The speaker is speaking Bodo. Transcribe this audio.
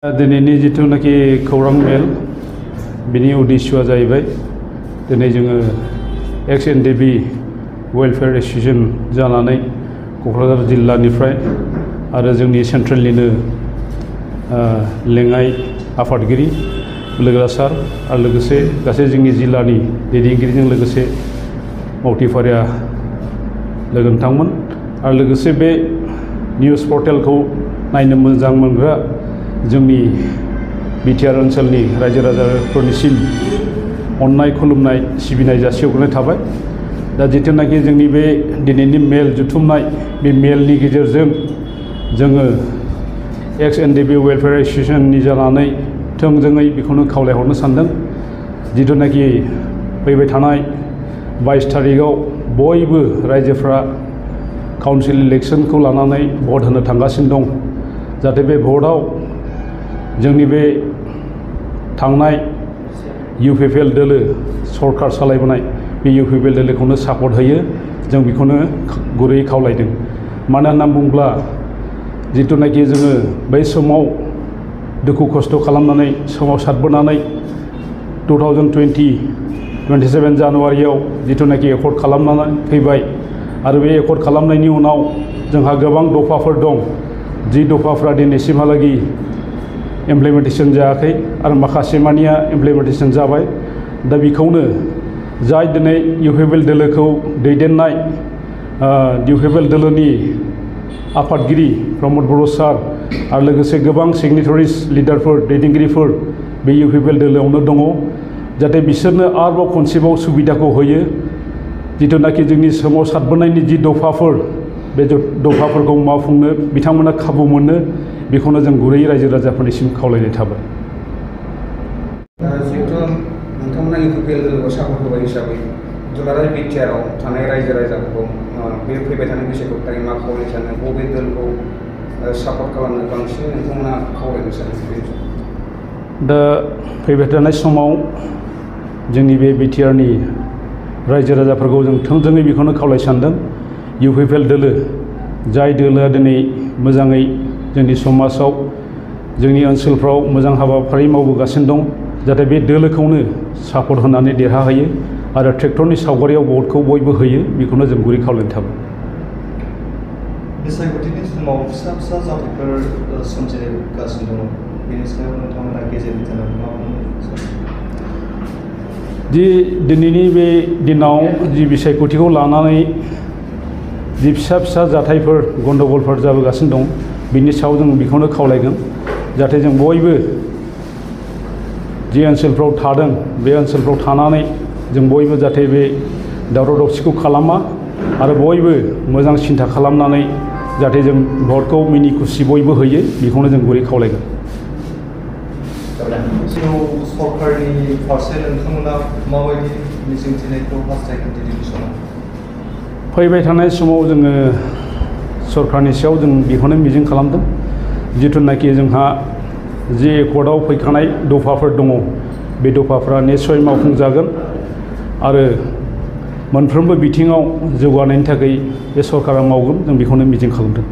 दिनैनि जिथुनाखि खौरां मेल बिनि उद्देश्यआ जाहैबाय दिनै जोङो एक्स एनडिबि वेलफेयार एसोसिएशन जानानै क'क्राझार जिल्लानिफ्राय आरो जोंनि सेन्ट्रेलनिनो लेङाइ आफादगिरि लोगोरा सार आरो लोगोसे गासै जोंनि जिल्लानि दैदेनगिरिजों लोगोसे मावथिफारिया लोगो नोंथांमोन आरो लोगोसे बे निउज पर्टेलखौ नायनो मोजां मोनग्रा जोंनि बिटिआर ओनसोलनि रायजो राजाफोरनिसिम अननाय खुलुमनाय सिबिनाय जासिहरनाय थाबाय। दा जिथुनाखि जोंनि बे दिनैनि मेल जुथुमनाय बे मेलनि गेजेरजों जोङो एक्स एनडिबि वेलफेयार एसोसिएशननि जानानै थोंजोङै बेखौनो खावलायहरनो सानदों। जिथुनाखि फैबाय थानाय 22 तारिखआव बयबो रायजोफ्रा काउन्सिल इलेक्शनखौ लानानै भट होनो थांगासिनो दं। जाहाथे बे भटआव जोंनि बे थांनाय इउपिपिएल दोलो सरकार सालायबोनाय बे इउपिपिएल दोलोखौनो सापर्ट होयो। जों बेखौनो गुरैयै खावलायदों। मानो होनना बुङोब्ला जिथुनाखि जोङो बै समाव दुखु खस्थ' खालामनानै सोमावसारबोनानै 27 जानुवारियाव जिथुनाखि एकर्ड खालामनानै फैबाय आरो बे एकर्ड खालामनायनि उनाव जोंहा गोबां दफाफोर दं। जि दफाफ्रा दिनैसिमहालागै इमप्लिमेन्टेसन जायाखै आरो माखासे मानिया इमप्लिमेन्टेसन जाबाय। दा बेखौनो जाय दिनै इउपिपिएल दोलोखौ दैदेननाय इउपिपिएल दोलोनि आफादगिरि प्रमद बर' सार आरो लोगोसे गोबां सिगनेटारिस लिडारफोर दैदेनगिरिफोर बे इउपिपिएल दोलोआवनो दङ। जाहाथे बिसोरनो आरोबाव खनसेबाव सुबिदाखौ होयो। जिथुनाखि जोंनि सोमावसारबोनायनि जि दफाफोर बे दफाफोरखौ मावफुंनो बिथांमोना खाबु मोनो। बेखौनो जों गुरै रायजो राजाफोरनिसिम खावलायनाय थाबाय। जिहेतु नोंथांमोना इउपिपिएल दोलोखौ सापर्ट होबाय हिसाबै दुलाराय बिटिआरआव थानाय रायजो राजाफोरखौ बे फैबाय थानाय बैसागुनि थाखाय मा खावलायनो सानो? बबे दोलखौ सापर्ट खालामनो बांसिन नोंथांमोना खावलायनो सानो? दा फैबाय थानाय समाव जोंनि बे बिटिआरनि रायजो राजाफोरखौ जों थोंजोङै बेखौनो खावलाय सानदों। इउपिपिएल दोलो जाय दोलोआ दिनै मोजाङै जोंनि समाजाव जोंनि ओनसोलफ्राव मोजां हाबाफारि मावबोगासिनो दं। जाहाथे बे दोलोखौनो सापर्ट होनानै देरहाहोयो आरो ट्रेक्टरनि सावगारियाव भटखौ बयबो होयो। बेखौनो जों गुरै खावलायनो थाबाय। बिसायख'थिनि समाव फिसा फिसा जाथायफोर सोमजिगासिनो दङ। बेनि सायाव नोंथांमोना गेजेरनि जानानै मा बुंनो? जि दिनैनि बे दिनाव जि बिसायख'थिखौ लानानै जि फिसा फिसा जाथायफोर गन्दगलफोर जाबोगासिनो दं बिनि सायाव जों बेखौनो खावलायगोन। जाहाथे जों बयबो जि ओनसोलफ्राव थादों बे ओनसोलफ्राव थानानै जों बयबो जाहाथे बे दावराव दावसिखौ खालामा आरो बयबो मोजां सिन्था खालामनानै जाहाथे जों भटखौ मिनि खुसि बयबो होयो। बेखौनो जों गुरै खावलायगोन। सरकारनि फारसे नोंथांमोना माबायदि मिजिंथिनायखौ हास्थायगोन दिनैनि समाव? फैबाय थानाय समाव जोङो सरकारनि सायाव जों बेखौनो मिजिं खालामदों। जिथुनाखि जोंहा जि एकर्डआव फैखानाय दफाफोर दङ बे दफाफ्रा निस्सय मावफुंजागोन आरो मोनफ्रोमबो बिथिङाव जौगानायनि थाखाय बे सरकारा मावगोन। जों बेखौनो मिजिं खालामदों।